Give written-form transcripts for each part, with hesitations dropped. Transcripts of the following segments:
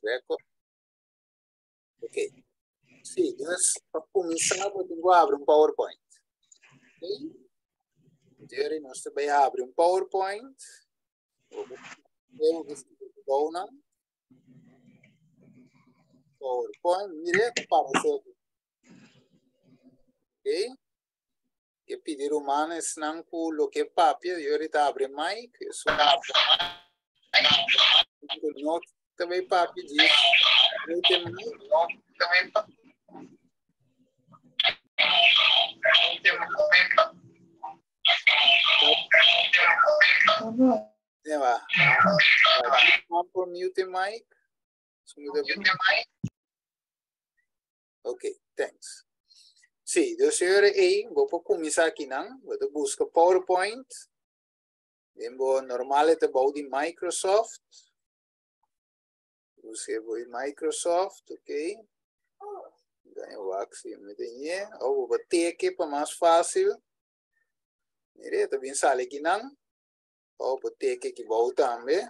Record. Ok. Sí, dus pa kuminsá bo tin ku abri un PowerPoint. Ok? Jerry, nos ta bai abri un PowerPoint. PowerPoint, mire, ta parece aquí. Ok? Ke pidi ruman esnan ku lo ke papia, yo ta abri mic. Eso no ta bai papia di mute mic. Eva, por mute mic. Ok, thanks. Sí, dus ora ei, bo por kuminsá akinan, bo ta buska PowerPoint, den bo normal e ta bou di Microsoft. Buska bo Microsoft, ok. Dan e wak si mi tenye. Of bo por teke pa mas fásil. Mire, e ta bin sali akinan. Of bo teke aki bou tambe.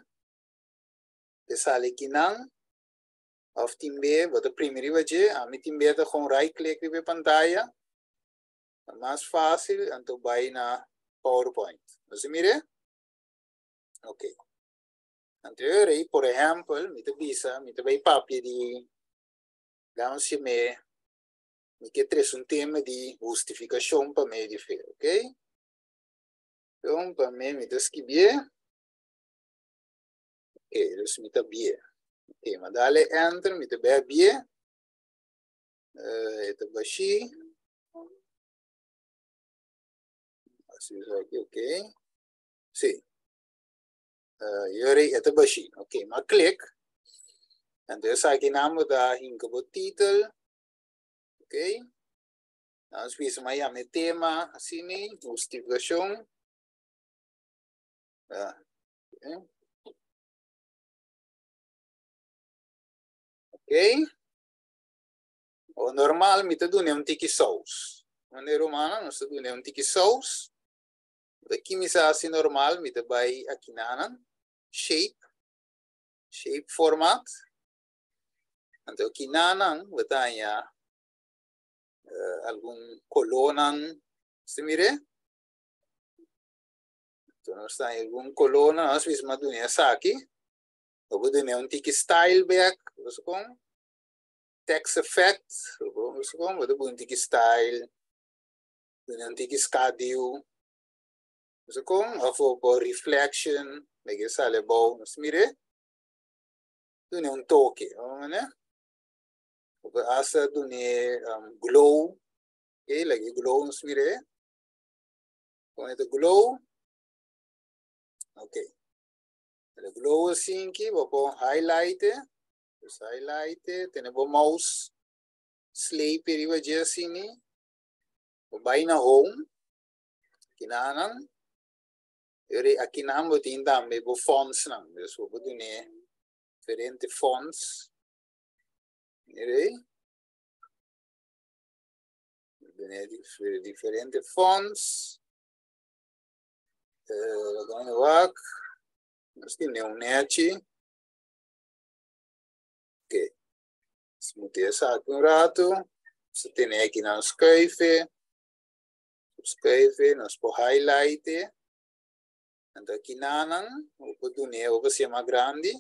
E sali akinan. Of tin be, bo ta primi riba dje, ami tin be ta gewoon right click riba e pantaya. Ta mas fácil, anto bai na PowerPoint. Nos a mire? Ok. Anto e ora ei, por ehempel, mi ta bisa, mi ta bai papia di, laat ons yam'é, mi ke trese un tema di hustifikashon pa medio di fe, ok? Enton, pa mi, mi ta skibié. Ok, dus mi ta bie. Ok, ma dale enter, mi ta bia bie. E ta bashi. Así es aquí, ok. Sí. Yori, e ta bashi. Ok, ma klik. Entonces aki nan bo ta hinka bo titel. Ok. Nos bisa ma yama e tema, así ni, hustifikashon. Ah. Ok. O normal mi ta duna un tiki saus. Manera humana nos ta duna un tiki saus. Da ki mi sa hasi normal mi ta bai akinanan shape shape format. Anto akinanan bo ta haña algun kolónan. Si mire? Anto nos ta haña algun kolónan, nos misma duna esaki. Bo por duna un tiki style bek, bo sa kon? Text effect, bo sa kon? Bo ta pone un tiki style, duna un tiki skadiu, bo sa kon? Of bo por reflection, meke sali abou, nos mira e? Duna un toke, bo mane? Bo por hasta duna glow, ok, laga e glow, nos mira e? Pone ta glow. Ok. El glow asinki, bo por highlight e. Dus highlight e, tene bo mouse sleep riba dje asini. Bo bai na home. Kinanan. Yori akinan bo tin tambe bo fonts nan. Dus bo por dune diferente fonts. Mire. Dune diferente fonts. Dan wak. Nos tin un nechi. Ok. Nos muti esaki un rato. Nos ta tene aki nan schuife. Schuife, nos por highlight. Anto aki nanan, bo por dune, bo por hacié mas grandi.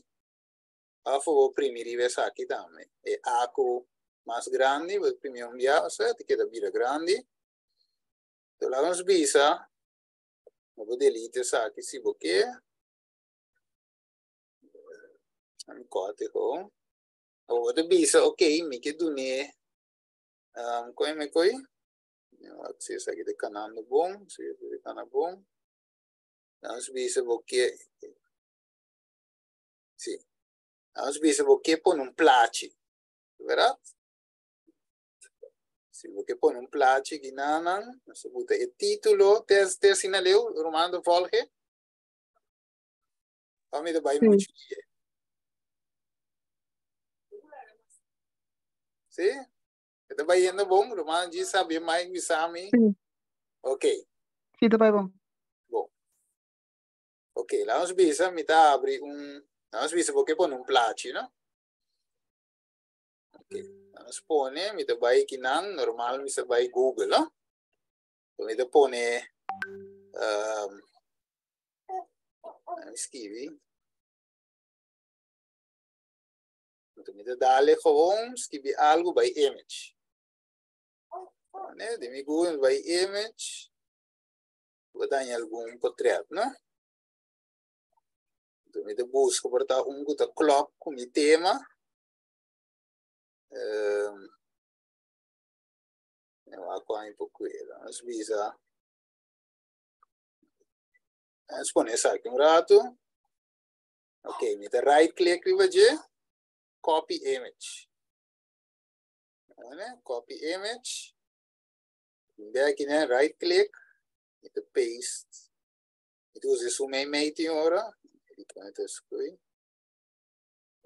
Of bo por primi riba esaki tambe. E A ku mas grandi, bo primi un bia, osea, ta keda bira grandi. Anto laga nos bisa, bo por delete esaki si bo ke. Mi kòrte ho. Bo ta bisa, ok, mi ke dun'é, koe mi koe? Mi wak si esaki ta kanando bon, si esaki ta kana bon. Laga nos bisa bo ke. Sí. Nos bisa bo ke pone un plachi, verdad? Si bo ke pone un plachi ginanan, nos ta buta e título, te te asina leu, ruman ta volge? Of mi ta bai muchu die? Sí? E ta bai yendo bon, ruman djis sabi mai bisa mi. Sí. Ok. Sí, ta bai bon. Bon. Ok, laat ons bisa, mi ta abri un, laat ons bisa bo ke pone un plachi, no? Ok, nos pone, mi ta bai kinan, normal mi sa bai Google, no? So mi ta pone, mi skibi. Anto mi ta dale gewoon, skibi algo bai image. Ne, di mi Google bai image, bo daña algun portret, no? Anto mi ta busca por ta un ku ta klop ku mi tema. Mi wak kua mi por kuida. Nos bisa, nos pone esaki un ratu. Ok, mi ta right click riba dje, copy image. Copy image. Bin aki ne, right click, mi ta paste. Mi ta usa esun meimei tin ora. Mi ta skui.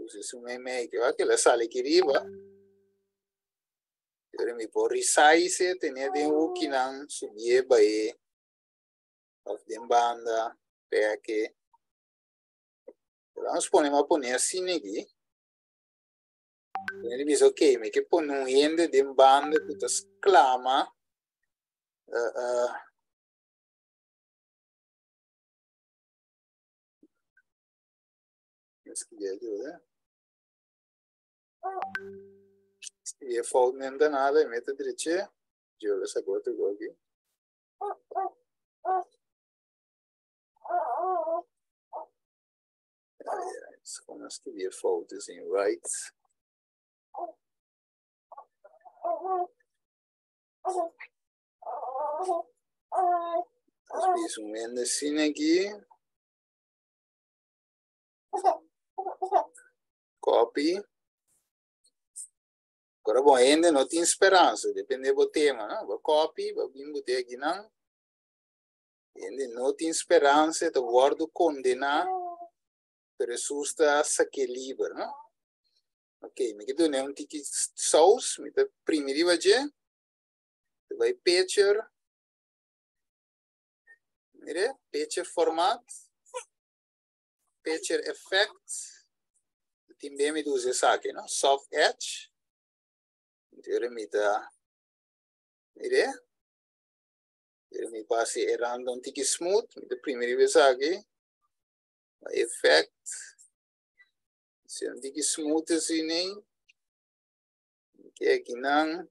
Usa esun meimei ki ora kila sali aki riba. Pero mi por resize tene den hoekinan subie bae of den banda peke. Pero vamos pone, ma pone asina aki. Mi bisa ok, mi ke pone un hende den banda ku ta sklama Skibí e fout no ta nada, e mete dreché. Yo lo saco otro aquí. Como skibí e fout is in right. Is un hende sin aki. Copy. Agora bom, hende no tin speransa, depende bo tema, no? Bo copy, bo bin bote aki nan. Hende no tin speransa, ta wordo condena, pero Jesus ta saké liber, no? Ok, mi ke dune un tiki saus, mi ta primi riba dje, ta bai picture, mire, picture format, picture effect, tin be mi ta usa esaki, no? Soft edge, entonces mi ta, mire, pero mi pasa e rand un tiki smooth, mi ta primi riba esaki, effect, si un tiki smooth asina, ke aki nan,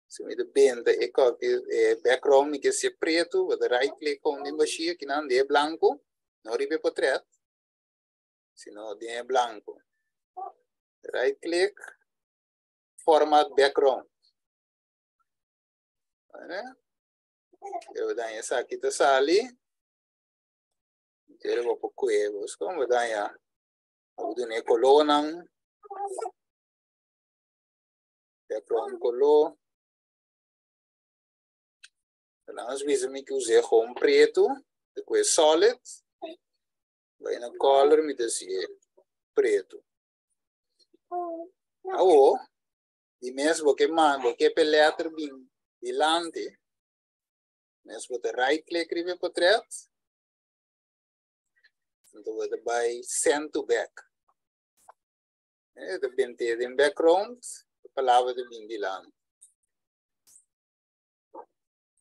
si mi ta benta e copy, e background mi ke si preto, bo ta right click con den bashi aki nan, de blanco, no riba e portret, sino den e blanco. Right click, format background. Eu daña esaki ta sali. Quiero bo por kue, bos como daña. Bo dune colornan. Background color. Nos bisa mi que usé gewoon preto, de solid. Vai na color mi desi preto. Awo, di mes bo ke man, bo ke pe letter bin dilante. Mes bo te right click riba e portret. Anto bo ta bai send to back. E ta bente den background, e palabra ta bin dilante.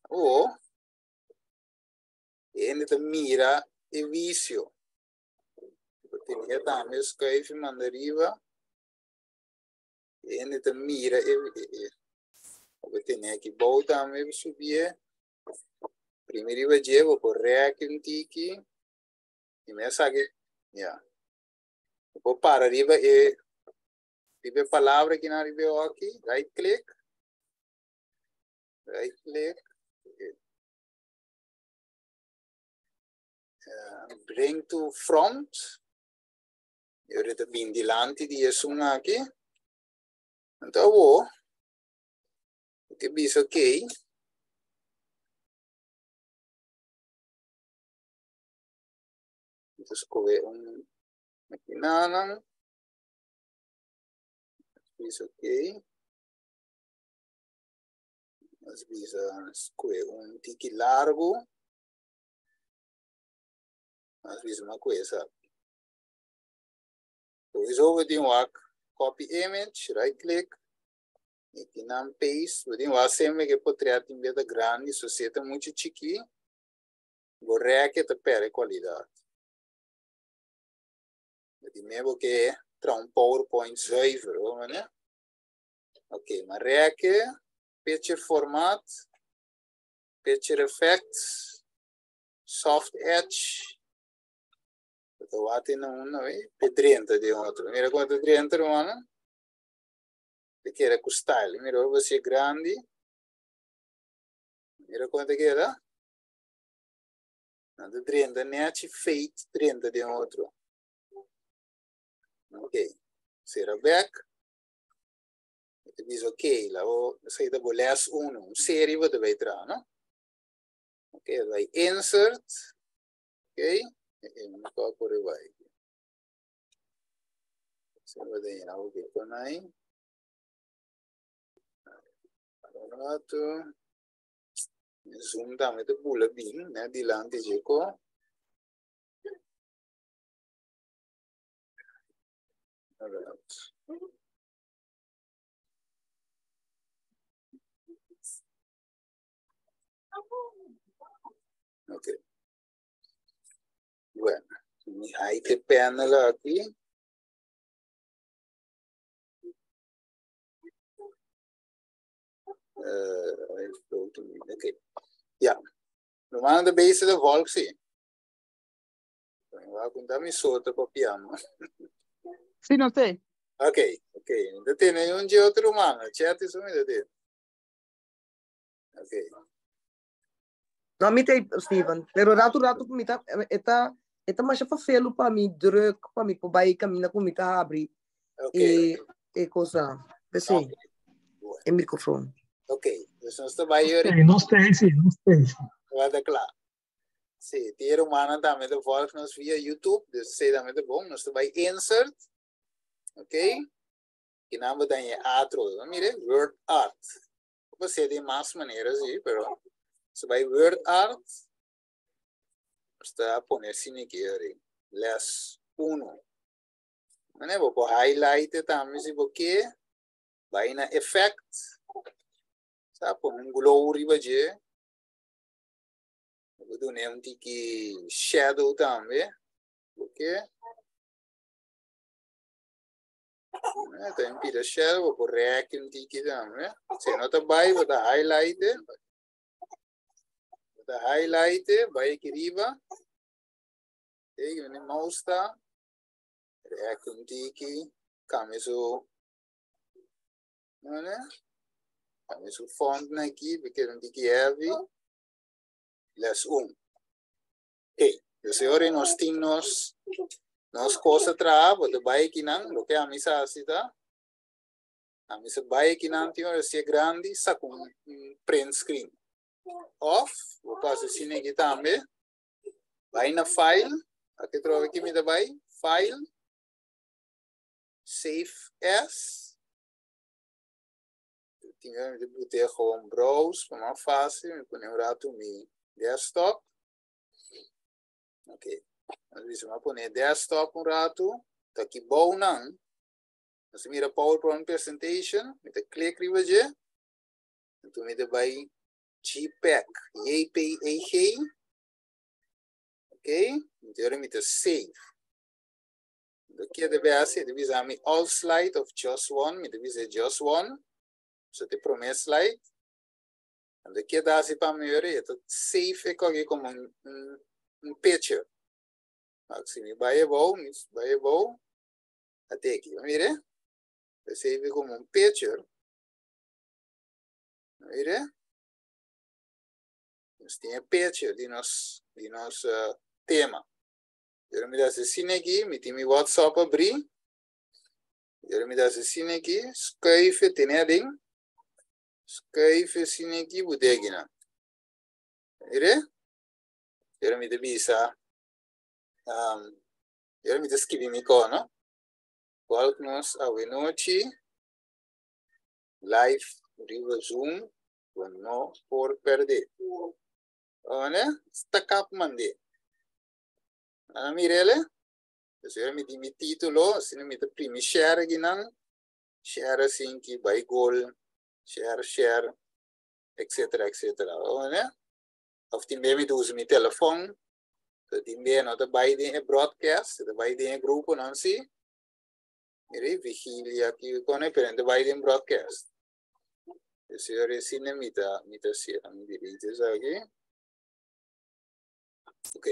Awo, e hende ta mira e visio. Bo tene tambe schuif manda riba. E hende ta mira e bo tene aki bou tambe subie. Primi riba dje bo por rek un tiki. I mi a saki, ya. Bo por para riba e riba e palabra ki nan riba e hoki, right click. Right click. Bring to front. I ora ta bin dilanti di esun aki. Anto awo, bo ke bisa okay. Mi ta skohe un makinanan. Bisa okay. Nos bisa skohe un tiki largo. Nos bisa ma kohe esaki. Sowieso bo tin wak. Copy image, right click, i nan paste. Bo tin wak semper ku e portret tin beta grandi, so si e ta muchu chikí, bo rèk e ta pèrdè kualidat. Di me bo ke traha un PowerPoint zuiver, hoor manera. Ok, ma rèk e, picture format, picture effects, soft edge. Bo ta wak na un pe drenta den otro. Mira kon ta drenta, rumannan. Ta keda ku style. Mira ora bo hasié grandi. Mira kon ta keda. Nan ta drenta nechi fade drenta den otro. Ok. Sera bek. E ta bisa ok, la bo esei ta bo les uno. Un serie bo ta bai traha, no? Ok, bai insert. Ok. E no ta por bai. Se bo den algo que pon aí. Rato. Zoom tambe ta bula bin, né, dilanti dje ko. Alright. Ok. Bueno, mi hide panel aki. Ok. Ja. Normal de base de volk sí. Wa kunta mi soto papiando. Sí, no sé. Ok. De tiene un je otro man. Chat is un de tiene. Ok. No, mi te, Steven. Pero ratu ratu mi ta eta eta masha fafelu pa mi druk pa mi por bai camina ku mi ta abri e e cosa. P'esei. E microfoon. Ok. Dus nos ta bai Ok, nos ta sí, nos ta sí. Wat klaar. Sí, die rumannan tambe ta volg nos via YouTube, dus esei tambe ta bon. Nos ta bai insert. Ok. I nan bo ta haña atro. Mire, word art. Por ser di mas manera, sí, pero se bai word art. Nos ta pone asina aki ori. Les 1. Mane, bo por highlight tambe si bo ke. Bai na effect. Sa pone un glow riba dje. Bo duna un tiki shadow tambe. Ok. Ta un pida shadow, bo por rek un tiki tambe. Si no ta bai, bo ta highlight. Bo ta highlight, bai aki riba. Ei, mi mouse ta. Rek un tiki. Cambia su. Né? Cambia su font na aki, porque un tiki heavy. Les 1. Ok, dus ora nos tin nos cosa traha, bo ta bai akinan, loke ami sa hasi ta, ami sa bai akinan tin ora si e grandi, saca un print screen. Of, bo pasa asina aki tambe, bai na file, aki trobe aki mi ta bai, file, save as, tin ora mi ta bute gewoon browse, pa mas fácil, mi pone un rato mi desktop. Ok, nos bisa mi pone desktop un rato, ta aki bou nan, nos mira PowerPoint presentation, mi ta click riba dje, anto mi ta bai JPEG, JPEG, ok, anto ora mi ta save. Anto ke debe hasi? E ta bisa mi all slide of just one, mi ta bisa just one, so ta e prome slide. Anto ke ta hasi pa mi ora? E ta save e koki komo un picture. Si mi bai abou, mi bai abou, ate aki, mire, ta save komo un picture. Mire, nos tin e picture di nos tema. Ora mi ta hasi asina aki, mi tin mi WhatsApp abrí. Ora mi ta hasi asina aki, schuif e tene aden. Schuif asina aki, bute aki nan. Mire? Ora mi ta bisa, ora mi ta skibi mi ko, no? Volg nos awe nochi, live riba Zoom, bo no por perde. One, sta kap mande. Ah, mirele? Dus ora mi tin mi título, asina mi ta primi share aki nan. Share asinki, bai gol, share, share, etcetera, etcetera. Of tin bia mi ta usa mi telefon, so tin bia no ta bai den e broadcast, e ta bai den e gruponan si. Mira, vigilia aki kone, pero no ta bai den broadcast. Esei ora asina mi ta, mi ta hasié. Mi delete esaki. Ok.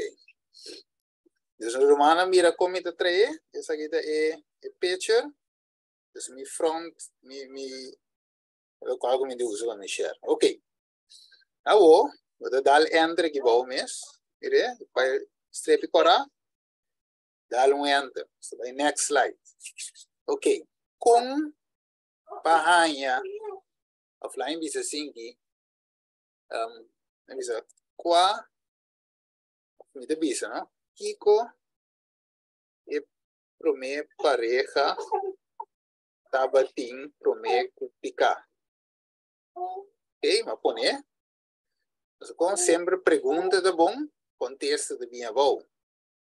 Dus rumannan mira kon mi ta trae. Esaki ta e, e picture. Dus mi front, mi, mi, lokual ku mi ta usa pa mi share. Ok. Awo, bo ta dal enter aki bou mes. Mire, pa strepi kora. Dal un enter. So bai next slide. Ok. Kon pa haña, of laat mi bisa sinki, um, mi bisa, kua, mi ta bisa, no? Kiko e promé pareha tabatin promé ku piká? Ok, m'a pone. Entonces, kon semper pregunta ta bon, kontesta ta bin abou.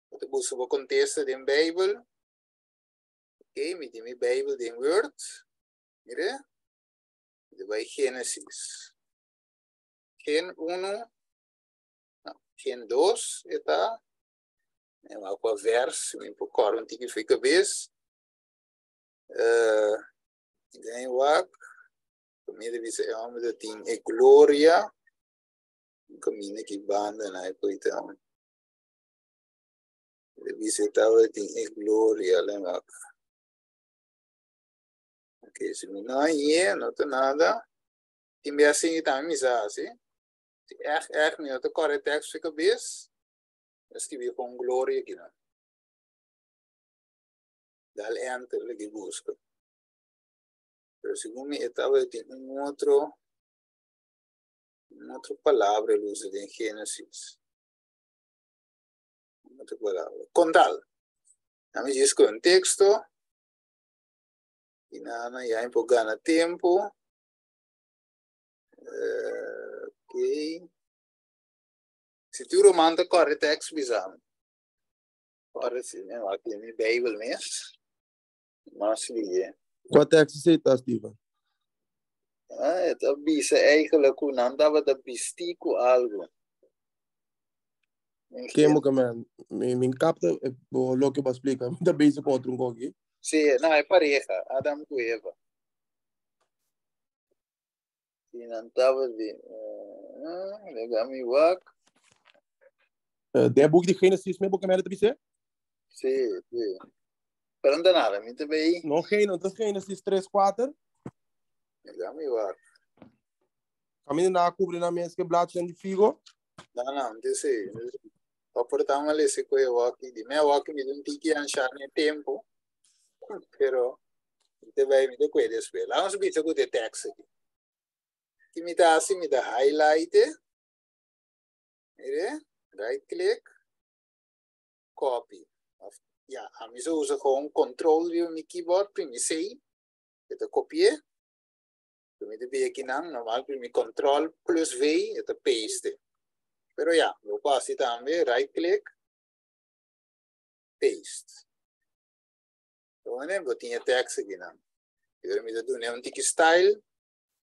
Bo ta buska bo kontesta den Bijbel. Ok, mi tin mi Bijbel den Word. Mire, mi ta bai Genesis. Gen 1, no, gen 2 e ta. Mi wak kua vers, mi por kòrda un tiki fo'i kabes. Uh, den wak, mi ta bisa e hòmber ta tin e gloria. Kaminda ki banda na e por ta. Mi ta bisa e tabatin e gloria, lei wak. Ok, si mi no hañ'é, no ta nada. Tin bes asina tambe mi sa hasi. Si ègt ègt mi no ta kòrda e tèks fo'i kabes, mi a skibi kon gloria kinan. Dal enter lei buska. Pero segun mi e tabatin un otro, un otro palabra el usa den Génesis. Un otro palabra. Kon tal? Nan mi djis ku un teksto i nan ya mi por gana tempu. Ok. Si tur ruman ta kòrda e tekst bisa mi. Kòrda si mi wak den mi Beibel mes. Mas liye. Kua tekst esei ta, Steven? Ah, e ta bisa eigenlijk ku nan tabata bistí ku algu. Ke mo ke men, mi mi kapta bo loke bo a splika, mi ta bezig ku otro un koki. Sí, no, e pareha, Adam ku Eva. Si nan tabata, laga mi wak. Den boek di Genesis me bo ke men ta bis'é? Sí, sí. Pero no ta nada, mi ta bay. No, no ta Genesis 3, 4. Laga mi wak. Kaminda nan a kubri nan mes ke blachinan di figo. No, no, no ta esei. Pa por ta un a lesa ku e wak di mi a wak mi ta un tiki anshá na e tempu, pero mi ta bay mi ta kue despues. Laga nos bisa ku ta e tekst aki. Ki mi ta hasi? Mi ta highlight e. Mire, right click, copy. Of, ja, ami sa usa gewoon control riba mi keyboard, primi C, e ta kopi'é. Mi ta bia kinan, normal primi control plus V, e ta paste. Pero ya, bo por hasi tambe right click, paste. Bo bo tin e tekst akinan. I ora mi ta duna un tiki style,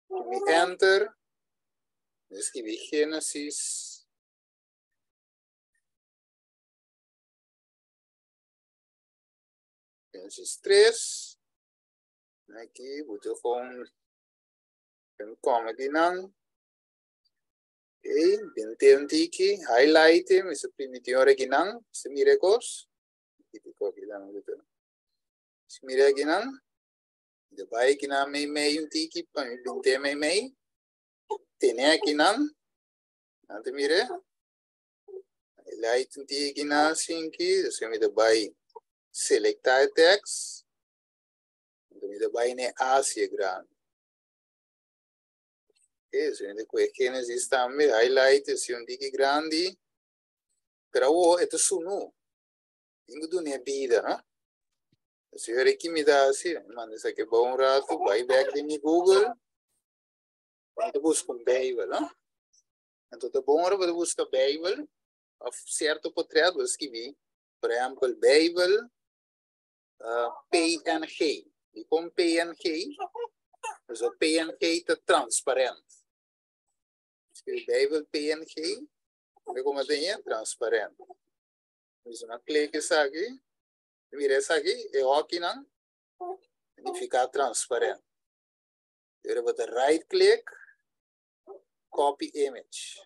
mi enter, mi skibi Genesis. Genesis 3. Aki, bo ta gewoon un koma akinan. Ok, binte un tiki, highlight, mi sa primiti ora akinan, si mira e kos. Si mira akinan, mi ta bai akinan mei mei un tiki pa mi binte mei mei. Tene akinan, nan ta mira. Highlight un tiki akinan asinki, despues mi ta bai selecta e tekst. Anto mi ta bai n'e Asia Grandi. Ok, so mi ta kohe Genesis tambe, highlight e si un tiki grandi. Pero awor e ta sunu. Tin ku duna e bida, no? Si ora ki mi ta hasi, mi manda esaki abou un ratu, bai bek den mi Google, mi ta buska un Bijbel, no? Anto ta bon ora bo ta buska Bijbel, of sierto potret bo ta skibi, por ehempel, Bijbel PNG. Dikon PNG? Pasobra PNG ta transparent. Skirbi Bijbel PNG, mira komo ta haya, transparent. Bisa na klik esaki, mira esaki, e hokinan nifiká transparent. Pero bo ta right click, copy image.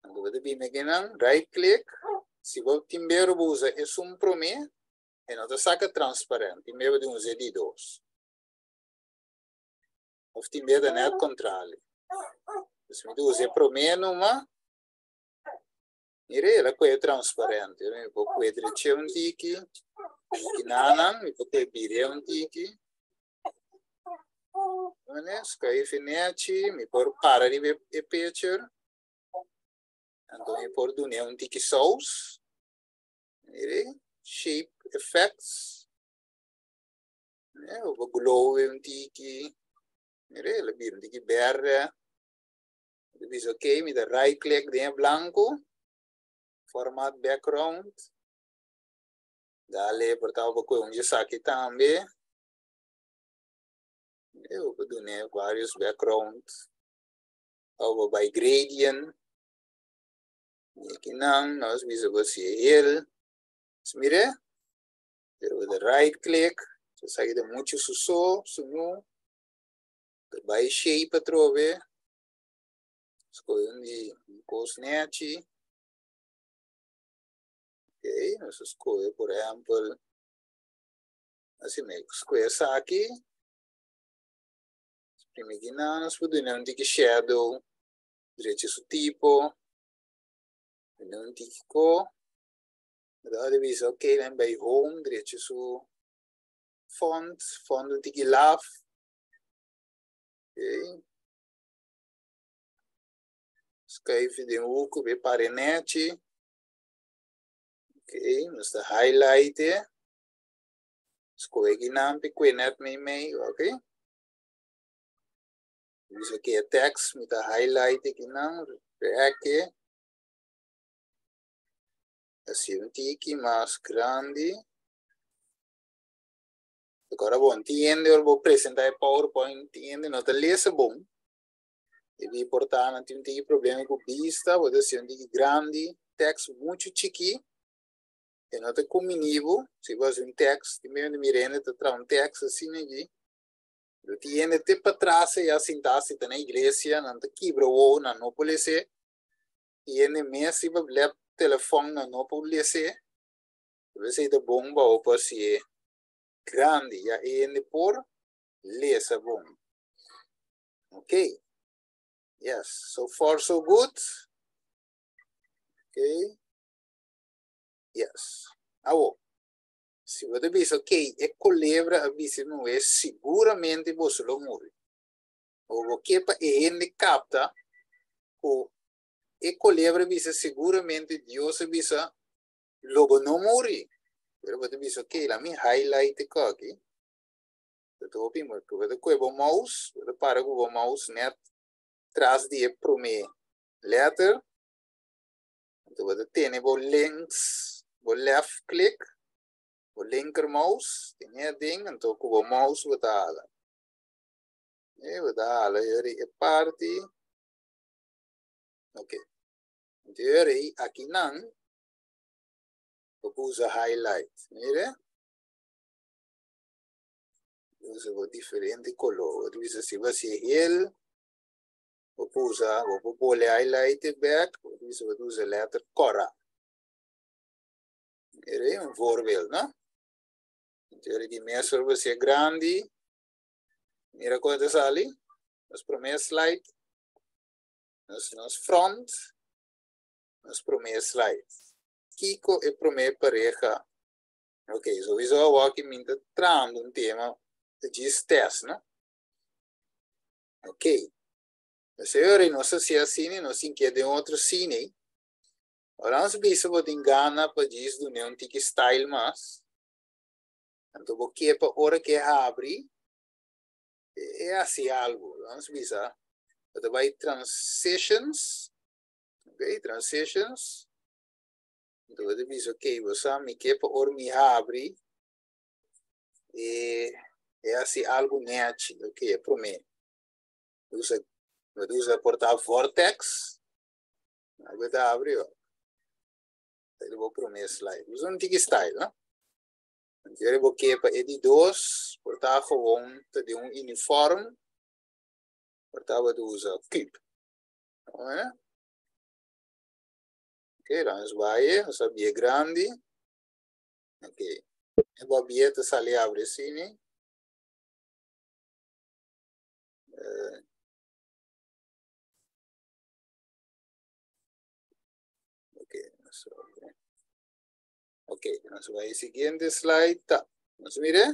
Anto bo ta bini akinan, right click, si bo tin bero bo usa esun promé, e no ta saka transparent, tin bero di usa e di dos. Of tin bero ta net kontrali. Dus mi ta usa e promé numa, mira el a kohe transparent. Mi por kohe dreche un tiki, kinanan mi por kohe bire un tiki. Mane, skuif e nechi, mi por para riba e picture. Anto mi por dun'é un tiki saus. Mire, shape effects. Mire, bo glow un tiki. Mire, el a bira un tiki berde. Mi bisa ok, mi ta right click den e blanco. Format background. Dale, por ta bo koe un esaki tambe. Eu vou dun'é varios background. Of bo bai gradient. I akinan nos bisa bo si e hel. Mire, pero bo ta right click, esaki ta muchu suso, sunu. Ta bai shape atrobe. Skohe un di un kos nechi. Ok, nos a skohe por ehempel, asina skohe esaki. Primi kinan nos por duna un tiki shadow, drecha su tipo, duna un tiki ko. Bo ta bisa ok, nan bai home, drecha su font, font un tiki laf. Ok. Skuif den hoek be pare nechi. Ok, nos ta highlight e. Skohe kinan pi kue net mei mei, ok. Bisa ke e text, mi ta highlight kinan, rek e. Hasi un tiki mas grandi. Agora bon, tin hende ora bo presenta e PowerPoint, tin hende no ta lesa bon. Debí por ta nan tin un tiki problema ku bista, bo ta hasi un tiki grandi, text muchu chikí. E no ta kumbiní bo, si bo hasi un text, tin bes mira hende ta traha un text asina aki. Lo tin hende te patras ya sintá si ta na iglesia, nan ta kibra wowo, nan no por les'é. Tin hende mes riba lep telefòn, nan no por les'é. P'esei ta bon pa bo por hasié grandi, ya e hende por lesa bon. Ok. Yes, so far so good. Ok. Yes. Awo, si bo ta bisa, ok, e kolebra a bisa Noe, siguramente boso lo muri. O bo ke pa e hende kapta ku e kolebra a bisa siguramente Dios a bisa lo bo no muri. Pero bo ta bisa, ok, la mi highlight e koki. Bo ta hopi mo, bo ta kohe bo mouse, bo ta para ku bo mouse net tras di e promé letter. Anto bo ta tene bo links, bo left click, bo linker mouse, tene aden, anto ku bo mouse bo ta hala. E bo ta hala yori e parti. Ok. Anto yori akinan bo por usa highlight. Mire. Usa bo diferente kolor. Bo ta bisa si bo hasi hel. Bo por usa, bo por pone highlight back, bo por bisa bo ta usa letter kora. Mira un voorbeeld, no? Anto di mes bo hasié grandi. Mira kon ta sali. Nos promé slide. Nos front. Nos promé slide. Kiko e promé pareha. Ok, sowieso awor aki mi ta trahando un tema di djis test, no? Ok. Señor, y nos hacía cine, nos tin que den otro cine. Ora nos bisa bo tin gana pa djis dune un tiki style mas. Anto bo ke pa ora ke habri, e hasi algo. Nos bisa, bo ta bai transitions, ok, transitions. Anto bo ta bisa, ok, bo sa mi ke pa ora mi habri, e. E hasi algu nèchi, ok, e promé. Usa, bo ta usa porta vortex. Algu ta abri, oh. Esei ta bo promé slide. Usa un tiki style, no? Anto bo ke pa e di dos, por ta gewoon ta den un uniform, por ta bo ta usa kip. Ok, dan nos bai, nos a bie grandi. Ok, e bo bie ta sali abri asina. Ok, nos Ok, nos bai siguiente slide. Ta. Nos mire?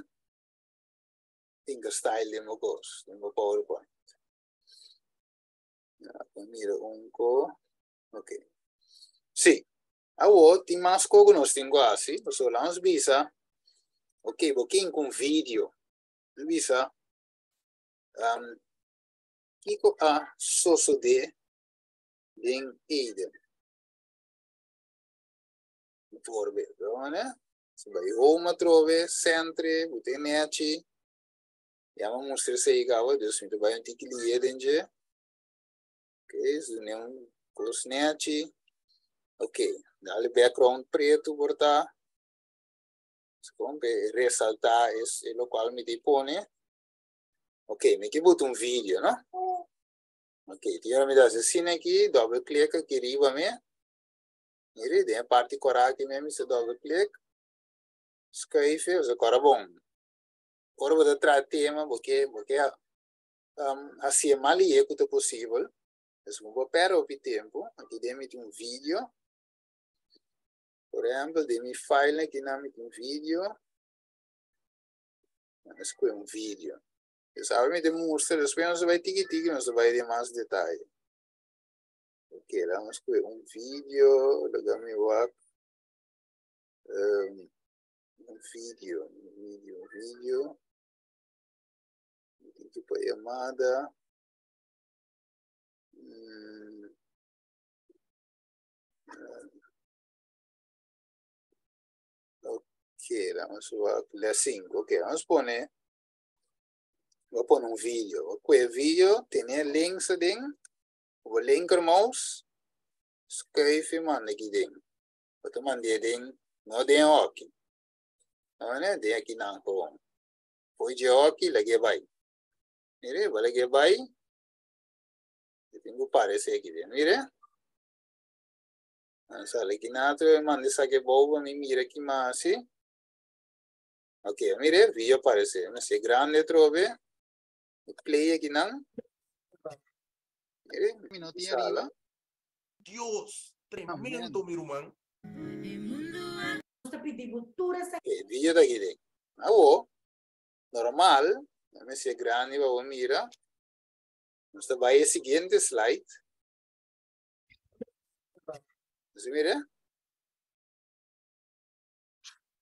Tinka style den bo kos, den bo PowerPoint. Ja, mira un ko. Ok. Sí. Awo, tin mas ko ku nos tin ku hasi. So, laat ons bisa. Ok, bo kin ku un video. Bisa. Kiko a sosodé den Eden? Bijvoorbeeld, né? Se bai home atrobe, centre, bo tin nechi. Ya mi a mustra esei caba, dus mi ta bai un tiki lié den dje. Ok, so dune un kos nechi. Ok, dale background pretu por ta. Kon pe resalta es e locual mi di pone. Ok, mi ke buta un video, no? Ok, ti ora mi ta hasi asina aki, double click aki riba mi. Mire, den e parti kora aki mi mi double click. Schuif, o kora bon. Ora bo ta traha tema, bo ke, bo ke hasi e mas lihe ku ta posibel. Dus bo por pèrdè hopi tempu. Aki den mi tin un video. Por ehèmpel, den mi file aki nan mi tin video. Mi skohe un video. Dus awe mi ta mustra, despues nos ta bai tiki tiki, nos ta bai den mas detaye. Ok, laga nos skohe un video, laga mi wak. Un video, un video, un video. Mi tin ki poi yamada. Ok, vamos a les 5. Ok, vamos a poner, voy a poner un video. Voy a coger video, tiene links den, voy a linker mouse, schuif y manda aquí den. Voy a mandar den, no den hockey. No, no, den aquí nan gewoon. Voy de hockey, la que vai. Mire, voy a que vai. Yo tengo parece aquí den, mire. Sale aquí nato, manda saque bobo, mi mira aquí más así. Ok, mire, video aparece. Me hace grande trove. Play aquí nan. Mire, Minuto y arriba. Dios, tremendo, mi ruman. Ok, video ta aki den. Awo, normal, me hace grande, babo mira. Nos ta bai e siguiente slide. Así mire.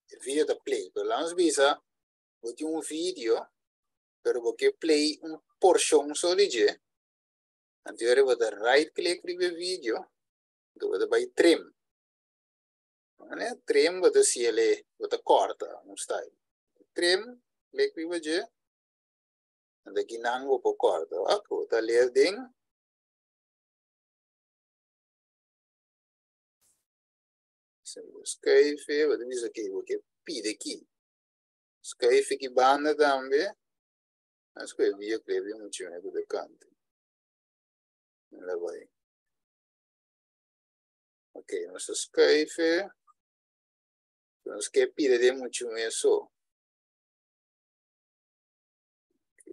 E video ta play. Pero laat ons bisa, bo tin un video, pero bo ke play un porshon so di dje. Anto yora bo ta right click riba e video, anto bo ta bai trim. Mane trim bo ta siele, bo ta korta un style. Trim, click riba dje, anto akinan bo por korta. Wak, bo ta leer den. Schuif, bo ta bisa ke bo ke pidi aki. Schuif aki banda tambe. Mas ku e video clip di muchu ku ta kanta. La bai. Ok, nos ta schuif. Nos ke pidi den muchu so. Ok.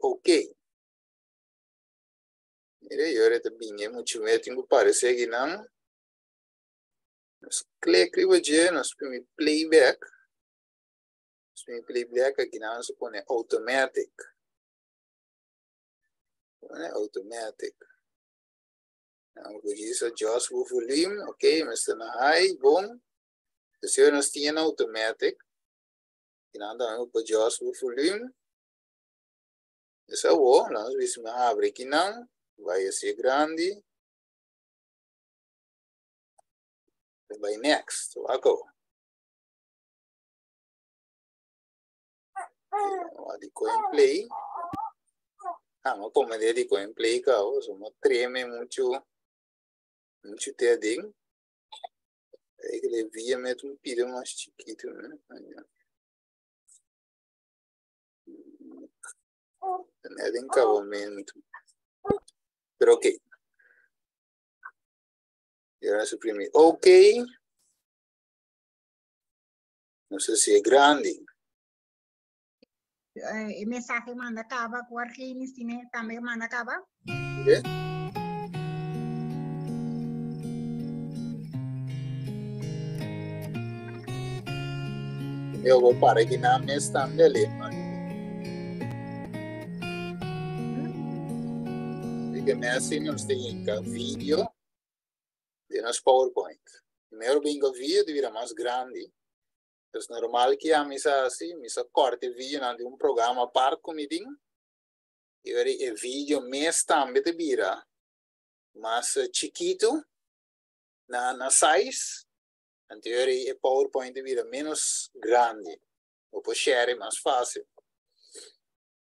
Ok. Mire, yo ahora ta bini muchu me tin ku parece aki nan. Nos click riba dje, nos primi playback. Nos primi playback aki nan nos pone automatic. Pone automatic. Nou, we kies adjust bo volume. Ok, mester na high, bon. Dus hier nos tin automatic. I nan tambe bo adjust bo volume. Dus awo, laat ons bisa mi habri aki nan. Bai así grandi. Bai next, wako. Di coin play. Ah, ma come di coin play ka, so ma treme mucho mucho te ding. Eigenlijk via met un pide mas chiquito, né? Net in acabamento. Pero ok. Y ahora suprimir OK. No sé si es grande. E mensahe manda kaba ku Argenis tine tambe manda kaba. Okay. Eu vou parar aqui na mesa tambe ali, man. Porque messi nos tem vídeo de nos PowerPoint. Primeiro bingo vídeo vira mais grande. Dus normal que a missa assim, missa corte vídeo na de um programa par comidinho. E o vídeo mes também te vira mais chiquito na size. Então, o PowerPoint vira menos grande. Ou por share mais fácil.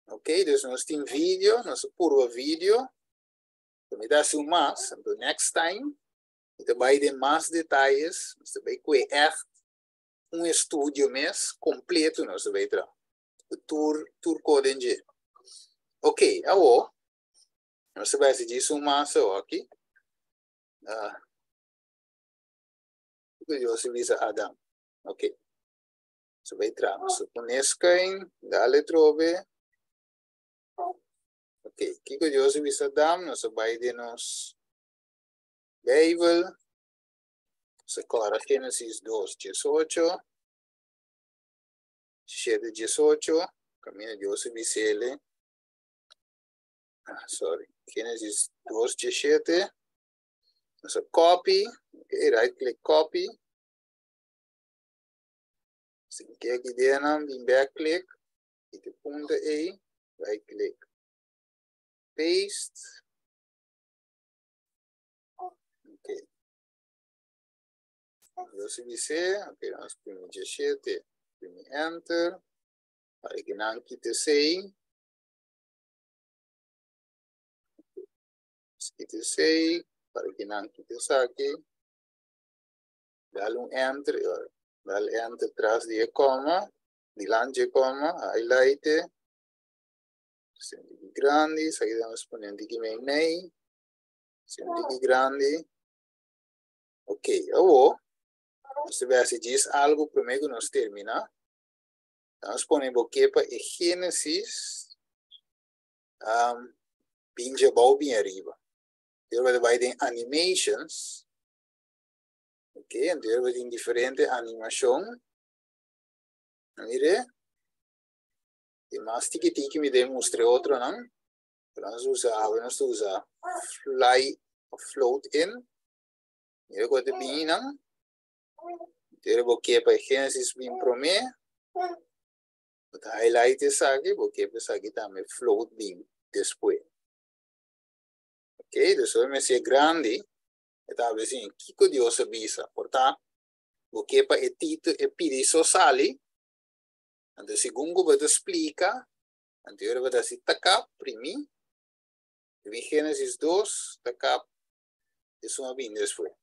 Ok, dus nós temos vídeo, nosso puro vídeo. Então, me dá um mais. Então, next time, então vai ter mais detalhes. Você vai com echt um estúdio mês completo nós vai ter. O tour code em Ok, awo. Nós vai assistir um mais aqui. Eu se Adam. Ok. Você vai entrar. Você põe dale trove. Ok. Kiko Deus avisa Adam, nós vai de nos Bijbel. Você coloca Gênesis 2, 18. 7, 18. Caminho Deus avisa ele. Ah, sorry. Gênesis 2, 17. Nós copy. Ok, right click copy. Se quer aqui dentro, bem back click. E te ponta aí, right click. Paste. Ok. Deus disse, ok, nós primos 17, primi enter. Para que não quite 6. Quite 6, para que não quite saque. Dá um enter, dá enter atrás de coma, delante de coma, highlight. Sendo grande, aqui damos ponendo aqui meio meio. Sendo grande. Ok, eu vou. Você vai se diz algo primeiro que nós termina. Nós ponemos aqui para Gênesis. Pinja bem bem arriba. Eu vou vai em animations. Ok, então eu vou em diferente animação. Mire. E mais tiki-tiki me demonstre outro, não? Nós usar, nós usar fly, float in. Eu vou ter bem, não? Eu vou aqui para Gênesis bem promê. Vou highlight isso aqui, vou aqui para aqui também float bem depois. Ok, então me se grande. Então, assim, que Deus avisa, portanto, vou aqui para o título e pedir só sali. Então, segundo você explica, então eu vou dar assim, taca, primi, Gênesis 2, taca, isso é bem depois.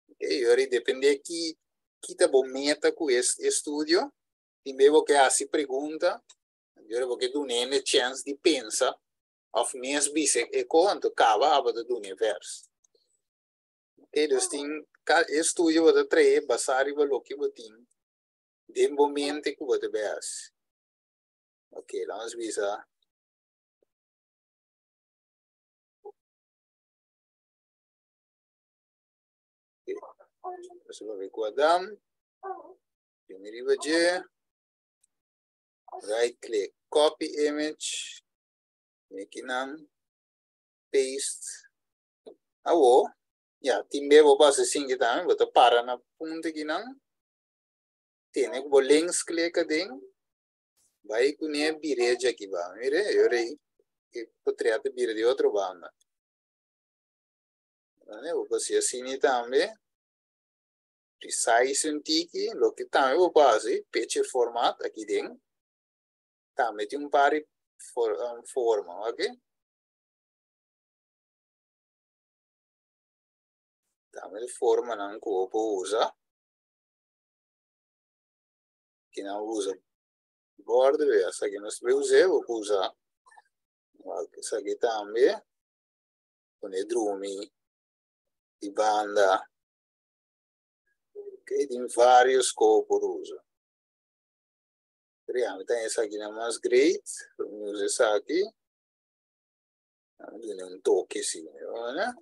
Ok, agora depende aqui, que tá bom meta com esse estudo, e mesmo que assim pergunta, eu vou que tu nem chance de pensar, of mesmo bise e quanto acaba a do universo. Ok, dus tem estudo você trazer basado no que você tem de momento que você vê. Ok, vamos ver. Você vai ver com Adam. Primeiro vai right click, copy image. Aqui não. Paste. Awo. Ya, timbe vou passar assim aqui também, vou parar na ponta aqui não. Tem que vou links clica dentro. Vai com a bireja aqui, vai. Mire, eu rei que poderia ter bira de outro banda. Né? Vou fazer assim também. Resize un tiki, loke tambe bo por hasi, picture format aki den, tambe tin un par di forma, ok. Tambe di formanan ku bo por usa. Kinan usa border, esaki nos ta us'é, bo por usa esaki tambe, pone drumi di banda. Ok, tin varios ku por usa. Pero ya, mi ta esaki na mas great, mi usa esaki. Mi duna un toque si, né?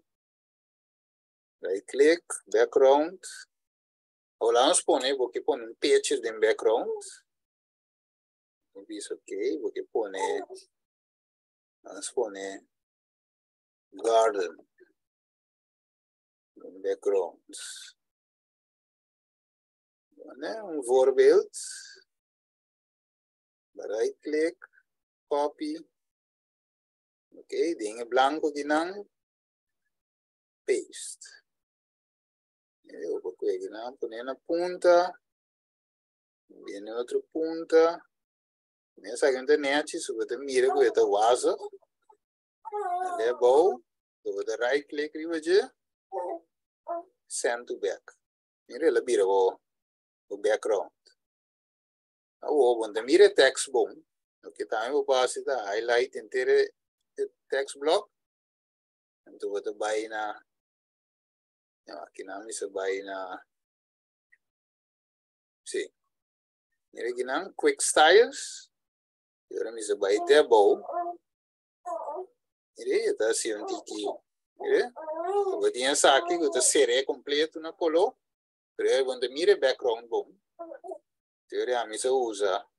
Right click, background. Ahora vamos pone, porque pone un picture den background. Mi bisa ok, porque pone, vamos pone garden. Background. Né? Un voorbeeld. Right click, copy. Ok, den blanco akinan. Paste. Mi por akinan, pone na punta. Bin otro punta. Esaki no ta nechi, so bo mira ku ta wazig. Abou, bo right click riba dje. Send to back. Mira, el a bira o background. Awor, bon, mira text bon. Ok, tambe bo por hasi highlight henter text block. Anto bo bai na akinan bo bai na si. Mira akinan quick styles. Awor mi bai te abou. Mira, ta asina un tiki. Mira. Bo tin esaki ku ta sera kompleto na koló. Pero bo mira background bon. Teoria mi sa usa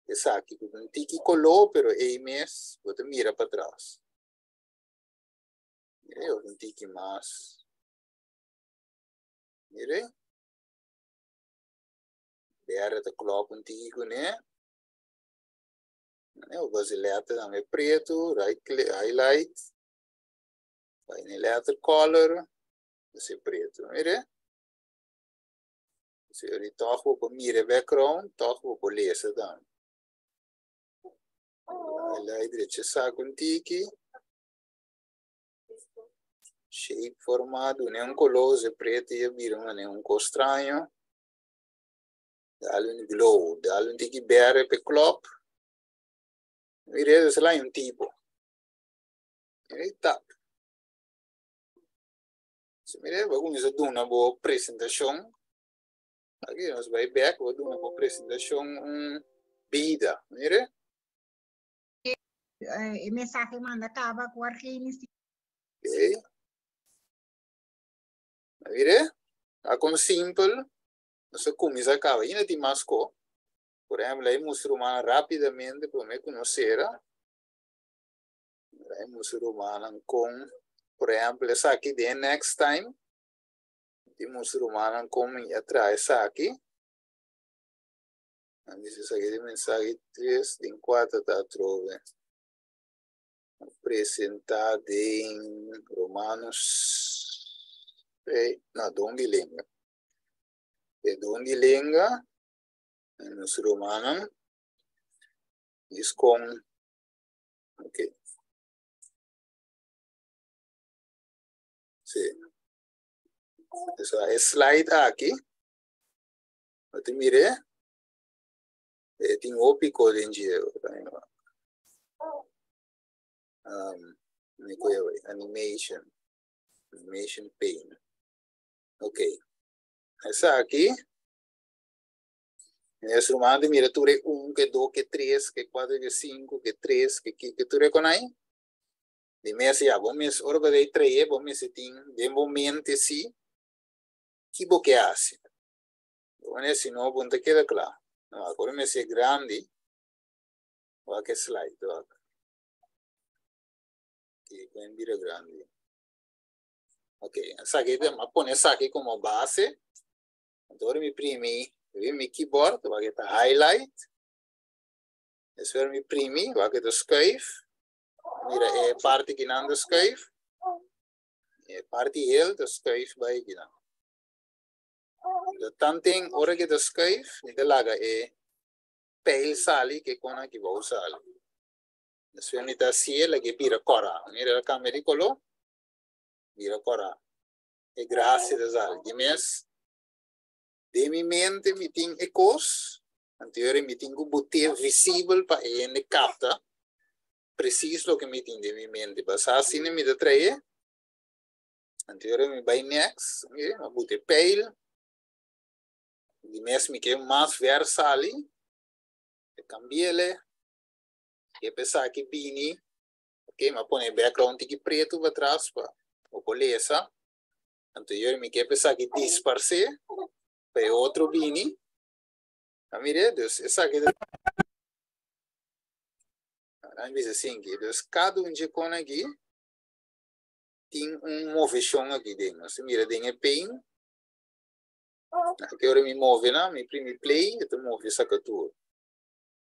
esaki ku un tiki koló, pero e mes bo mira patras. Mira, un tiki mas. Mira. Berde ta klop un tiki kuné. E base letter tambe pretu, right click, highlight. Bai na letter color, esei pretu, mira. Si toch bo mira background, toch bo lesa tambe. Highlight drecha esaki un tiki. Shape format, un koló pretu i bira un kos straño. Dal un glow, dal un tiki berde pa klop. Mira, esei ta un tipo. Mira, tap. Si mira, bo kuminsá duna bo presentashon. Aki nos bai back, bo duna bo presentashon un bida. Mira. E mensahe manda kaba ku Argenis. Ok. Mira, ta kon simpel. Nos kuminsá kaba. Ainda tin mas kos. Por ehèmpel, ei mustra rápidamente pa mi konosé. Ei mustra kon, por ehèmpel, esaki the next time. Di mustra kon a traha esaki. Esaki di mensahe 3, di 4 ta trobe. Presentá den Romanos, no, don di lenga. E don di lenga, nos Romano, is kon, ok. Si. E slide aki, bo mira, tin hopi kos den dje. Animation, animation pane. Ok. Esaki, e ruman mira tur 1, ku 2, ku 3, ku 4, ku 5, ku 3, ku ku tur kon ei. Di mes ya, bo mes ora bo traha, bo mes tin den momento si ki bo ke hasi. Bon, si no, bo ta keda kla. No, awor mes e grandi. Wak e slide, wak. Ki kon bira grandi. Ok, esaki, m'a pone esaki komo base. Anto, mi primi, mi keyboard, wak ta highlight. Despues mi primi, wak ta schuif. Mira, e parti akinan ta schuif. E parti hel ta schuif bai akinan. De tanten ora ku ta skuif, mi ta laga e pijl sali ku e kon aki bou sali. Despues mi ta hasié lag'é bira kòrá. Mira el a kambia di koló, bira kòrá. E grasia ta sali. Di mes, den mi mente mi tin e kos, anto mi tin ku bot'é visibel pa e hende kapta presis loke mi tin den mi mente. Basá asina mi ta trae. Anto ora mi bai next, mi bota e pijl. Di mes mi ke mas ver sali. E cambiele. Ke pa esaki bini. Ok, mi a pone background tiki pretu pa atras pa bo por lesa. Anto ora mi ke pa esaki disparse pa e otro bini. A mira, dus esaki ta. Nan bisa asinki. Dus kada un dje kon aki tin un moveshon aki den. Nos ta mira den e paint. Aki ora mi move nan, mi primi play, e ta move saka tur.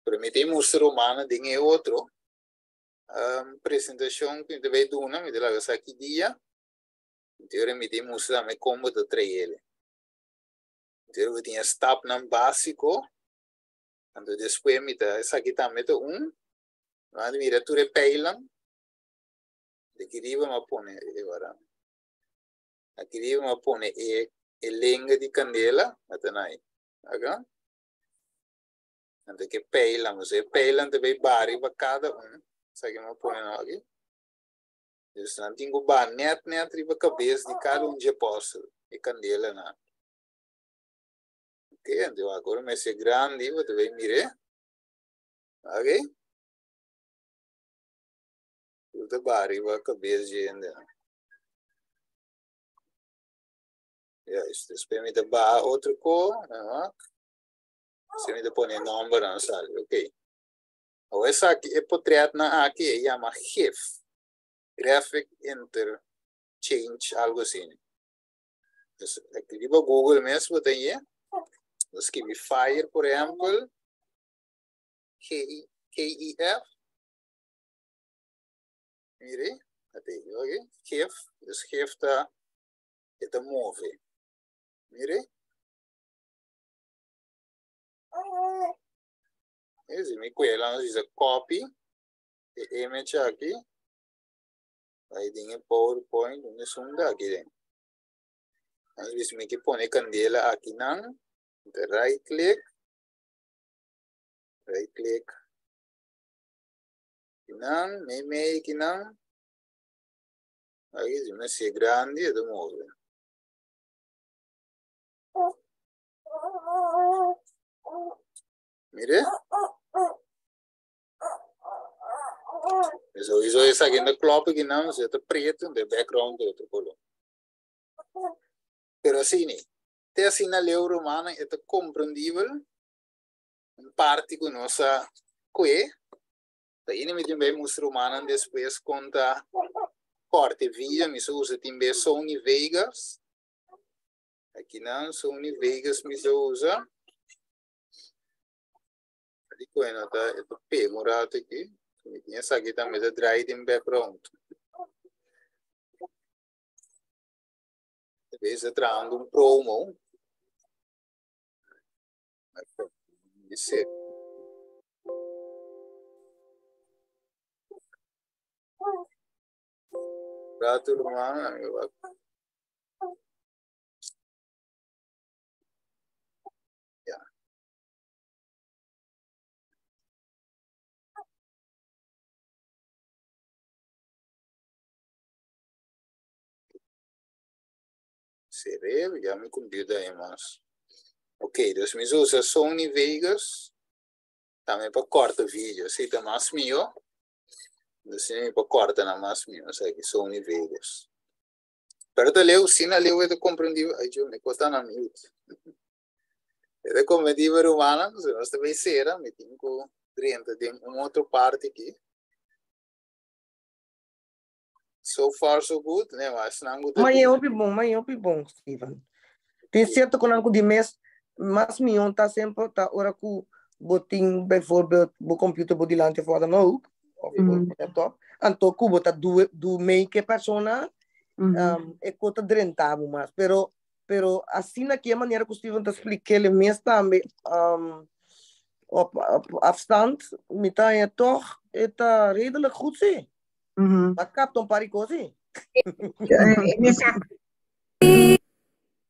Pero mi ta mustra romana den e otro presentashon ku mi ta bai duna, mi ta laga sa ki dia. Anto ora mi ta mustra tambe kon bo ta trae el. Anto ora bo tin e stapnan básiko. Anto despues mi ta, esaki tambe ta un. Bo a mira tur e pijlnan. De aki riba mi a pone e ora. Aki riba mi a pone e e lenga di kandela, a ta nai. Aka. Anto ke pijlnan, pasobra e pijlnan ta bai baha riba kada un. Esaki mi a pone nan aki. Dus nan tin ku baha nèt nèt riba kabes di kada un dje apòstel, e kandelanan. Ok, anto awor mester grandi bo ta bai mir'é. Ok. Tur ta baha riba kabes dje hende. Juist, despues mi ta baha otro ko, Asina mi ta pone e nombernan sali, ok. Awor esaki, e potretnan aki e yama gif, Graphic Interchange, algo asina. Dus riba Google mes bo ta hye, bo skibi fire por ehempel, G-I-F, mire, ate oke, gif, dus gif ta, e ta move, mire. Si mi kuela nos bisa copy e image aki, bai den e PowerPoint, unda esun ta aki den. Nos bisa mi ke pone kandela aki nan, right click, right click kinan, meimei kinan, aki si mi hasié grandi e ta move. Mire. Sowieso esaki no klop kinan, si ta preto, de background de otro color. Pero asina, te asina leu rumannan e ta komprendibel un parti ku nos a kue. Ta ini mi tin bai mustra rumannan despues kon ta kòrta e video. Mi sa usa tin bes Sony Vegas. Akinan Sony Vegas mi sa usa. Di kue no ta e ta pega un rato aki. Mi tin esaki tambe ta draai den background. Bezig trahando un promo. Dice. Rato ruman, Ja. Seré, ya mi computer ei mas. Ok, dus mi sa usa Sony Vegas tambe pa corta video. Si ta mas mihó. Dus mi por corta na mas mihó esaki Sony Vegas. Pero ta leu, si na leu e ta comprendí. Ay, yo mi cos ta na mute. E ta comprendí rumannan, si nos ta bay cera, mi tin cu drenta den un otro parti aki. So far so good, ne, maar esnan cu ta Ma e hopi bon, ma e hopi bon, Steven. Tin cierto cu nan cu di mes mas mion ta semper ta ora cu bo tin bijvoorbeeld bo computer bo dilanti of wat dan ook, of bo laptop, anto cu bo ta du, du mee ke persona, e co ta drenta bo mas. Pero Pero asina ki e manera ku Steven ta splik'é mes tambe op afstand, mi ta haña tòg e ta redelijk goed sí. M'a kapta un par di kos sí.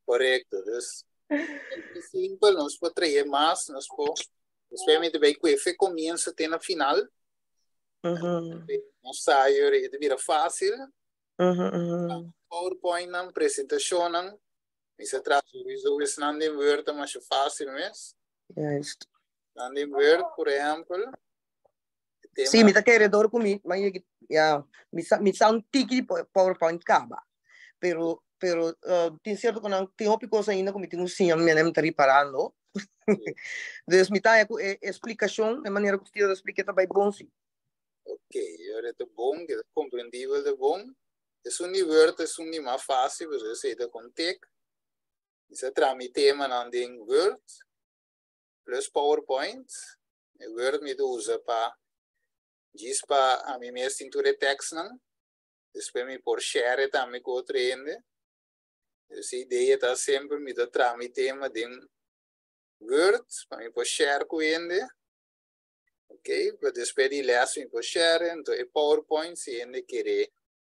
Korekto. Dus, simpel, nos por trae mas, nos por, despues mi ta bay ku efe komienso te na final. Nos sa e ta bira fásil. PowerPointnan, presentashonnan, mi sa traha sowieso esnan den Word ta masha fásil mes. Juist. Nan den Word, por ehèmpel, e tema. Sí, mi ta kere dor ku mi, ma yegi, ya, mi sa, mi sa un tiki di PowerPoint kaba. Pero, pero tin sierto ku nan, tin hopi kos ainda ku mi tin ku siña, mi ta riparando. Dus mi ta haña ku e splikashon, e manera ku Steve ta splika ta bai bon si. Ok, ora ta bon, ke ta komprendibel ta bon. Esun di Word ta esun di mas fásil, pasobra esei ta kon tik. Mi sa traha mi temanan den Word plus PowerPoint. E Word mi ta usa pa djis pa ami mes tin tur e tekstnan. Despues mi por share e tambe ku otro hende. Dus e idea ta semper mi ta traha mi tema den Word pa mi por share ku hende. Ok, pero despues di les mi por share, enton e PowerPoint si hende kere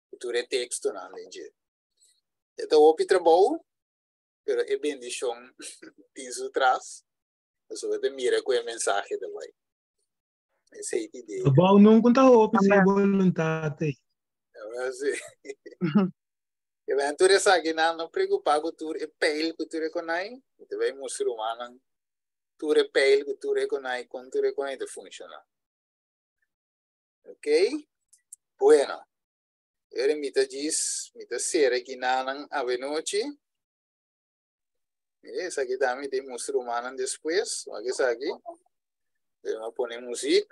ku tur e tekstonan den dje. E ta hopi trabou, pero e bendishon tin su tras, pasobra ta mira ku e mensahe ta bai. Esei ta idea. Trabou nunca ta hopi si e boluntat ei. Sí. E ben tur esakinan no preocupa ku tur e peil ku tur e konai, mi ta bai mustra rumannan tur e peil ku tur e konai kon tur e konai ta funciona. Ok? Bueno. Ere mi ta djis, mi ta sera kinanan avenochi. Mire, esaki tambe mi ta mustra rumannan despues. Wak esaki. Pero mi a pone muziek.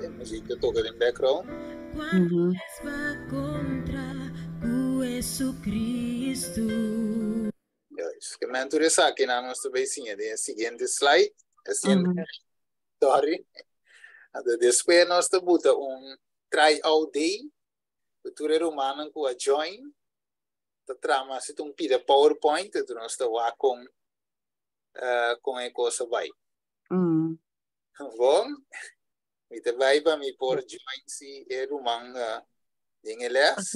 E muziek ta toka den background. Juist. Ke men tur esakinan nos ta bay siña den e siguiente slide. E siguiente Sorry. Anto despues nos ta buta un try out day ku tur e rumannan ku a join ta trama así ta un pida PowerPoint anto nos ta wak kon kon e kos a bai. Bon, mi ta bai pa mi por join si e ruman den e les.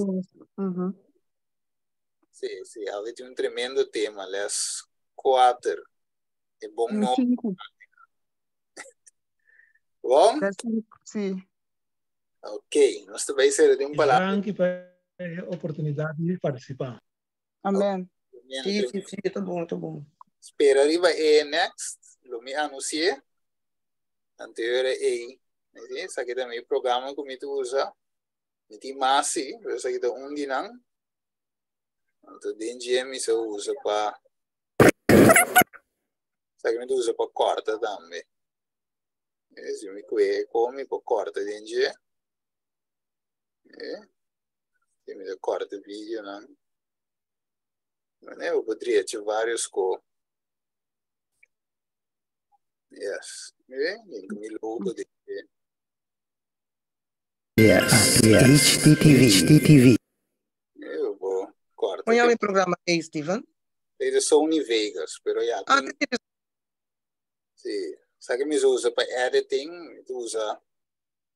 Sí, sí, awe tin un tremendo tema, les 4. E bon no. Bon? Sí. Ok, nos ta bai sera den un palabra. Danki pa e oportunidat di partisipá. Amen. Sí, sí, sí, ta bon, ta bon. Spera riba e next, lo mi anuncié. Anterior e, esaki ta mi programa ku mi ta usa. Mi tin mas sí, pero esaki ta un di nan. Anto den dje mi sa usa pa Esaki mi ta usa pa kòrta tambe. Si mi kue kon mi por kòrta den dje. Si mi ta kòrta videonan. Manera bo por drecha varios ko. Yes. Mire, den ku mi logo den dje. Yes. HDTV. HDTV. Bo por kòrta. Kon yama e programa ei, Steven? Ei ta Sony Vegas, pero ya Ah, tin. Sí, sa ke mi sa usa pa editing, mi ta usa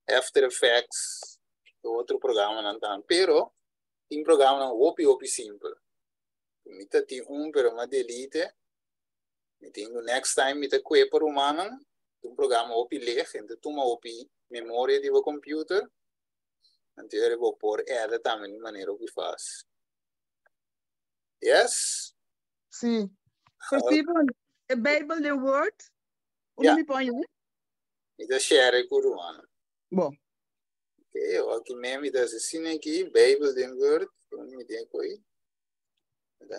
After Effects, e otro programanan tambe, pero tin programanan hopi hopi simpel. Mi ta tin un pero mi a delete, mi tin ku next time mi ta kue pa rumannan, ta un programa hopi lej, e ta tuma hopi memoria di bo computer, anto ora bo por edit tambe di manera hopi fácil. Yes? Sí. Steven, e Bijbel den Word, unda mi pon e? Mi ta share ku rumannan. Bo. Ok, aki men mi ta hasi asina aki, Bijbel den Word, unda mi tin e koi?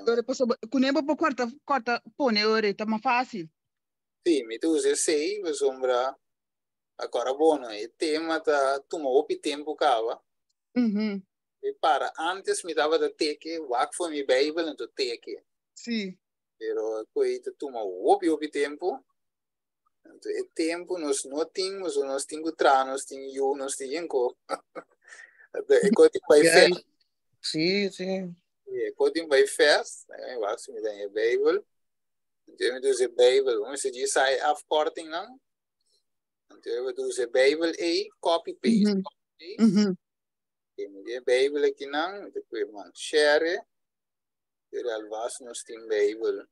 Ora pasobra kuné bo por kòrta kòrta pone ora ta mas fásil. Sí, mi ta usa esei pasobra akora bono e tema ta tuma hopi tempu kaba. E para antes mi tabata teke wak for mi Bijbel anto teke. Sí. Pero koi ta tuma hopi hopi tempu. Anto e tempu nos no tin, pasobra nos tin ku traha, nos tin yu, nos tin yen ko. Anto e koi tin bai Juist. ver. Sí, sí. E kotin bai fest, e wak si mi den e Bijbel. Anto mi usa e Bijbel, mi se djis sai afkorting nan. Anto mi usa e Bijbel ei, copy paste. Mm -hmm. Copy paste. Mm -hmm. E mi di Bijbel aki nan, mi ta kue man share. Pero alvast nos tin Bijbel.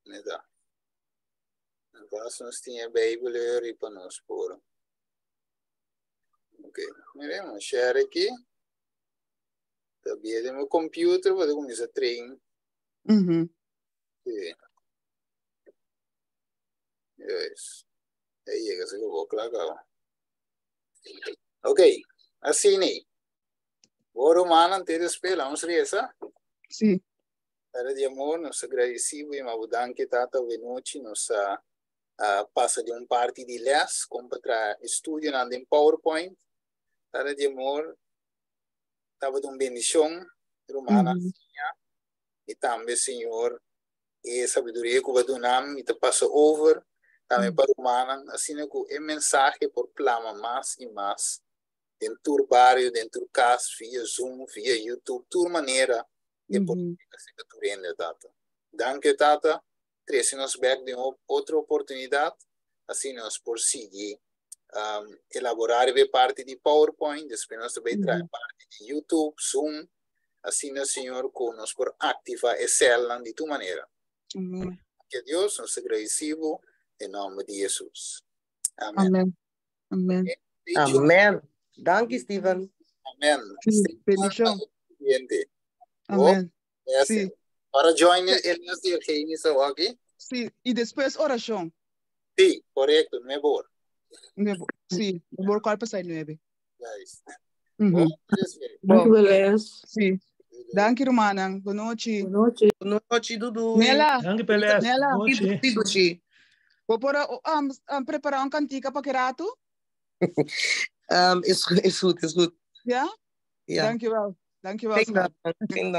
Neta. Alvast nos tin e Bijbel eri pa nos por. Ok, miremos, share aki. Ta bien den mi computer, pa kuminsá train. Sí. Yes. Ahí llega, se acabó, claro. Ok, asina. Bo rumannan, te despues, vamos resa. Sí. Tata di amor, nos agradecido i mabo danki Tata awe nochi nos a a pasa di un parti di les kon pa traha estudionan den PowerPoint. Tata di amor, tabata un bendicion rumannan siña i tambe Señor e sabiduria ku bo a duna mi ta pasa over tambe pa rumannan asina ku e mensahe por plama mas i mas den tur bario, den tur kas, via Zoom, via YouTube, tur manera e por yega serka tur hende, Tata. Danki, Tata. Trese nos bek den otro oportunidat, asina nos por sigui elaborá riba e parti di PowerPoint, despues nos ta bai traha e parti di YouTube, Zoom, asina, Señor, ku nos por aktivá e sèlnan di tur manera. Danki a Dios, nos ta gradisí bo den nòmber di Hesus. Amen. Amen. Amen. Amen. Danki, Steven. Amen. Bendicion. Amen. Sí. Para join el les di Argenis aki. Sí, y despues oracion. Sí, correcto, nueve or. Nueve, sí, nueve or cuarto pasai nueve. Juist. Danki Beles. Sí. Danki rumannan. Bon nochi. Bon nochi. Bon nochi, Dudu. Nela. Danki Beles. Nela. Bon nochi. Dudu. Bo por um, um, prepara un cantica pa ki rato? Um, is, is goed, is goed. Ja? Ja. Dankjewel. Dankjewel, Geen schat. dank, geen dank.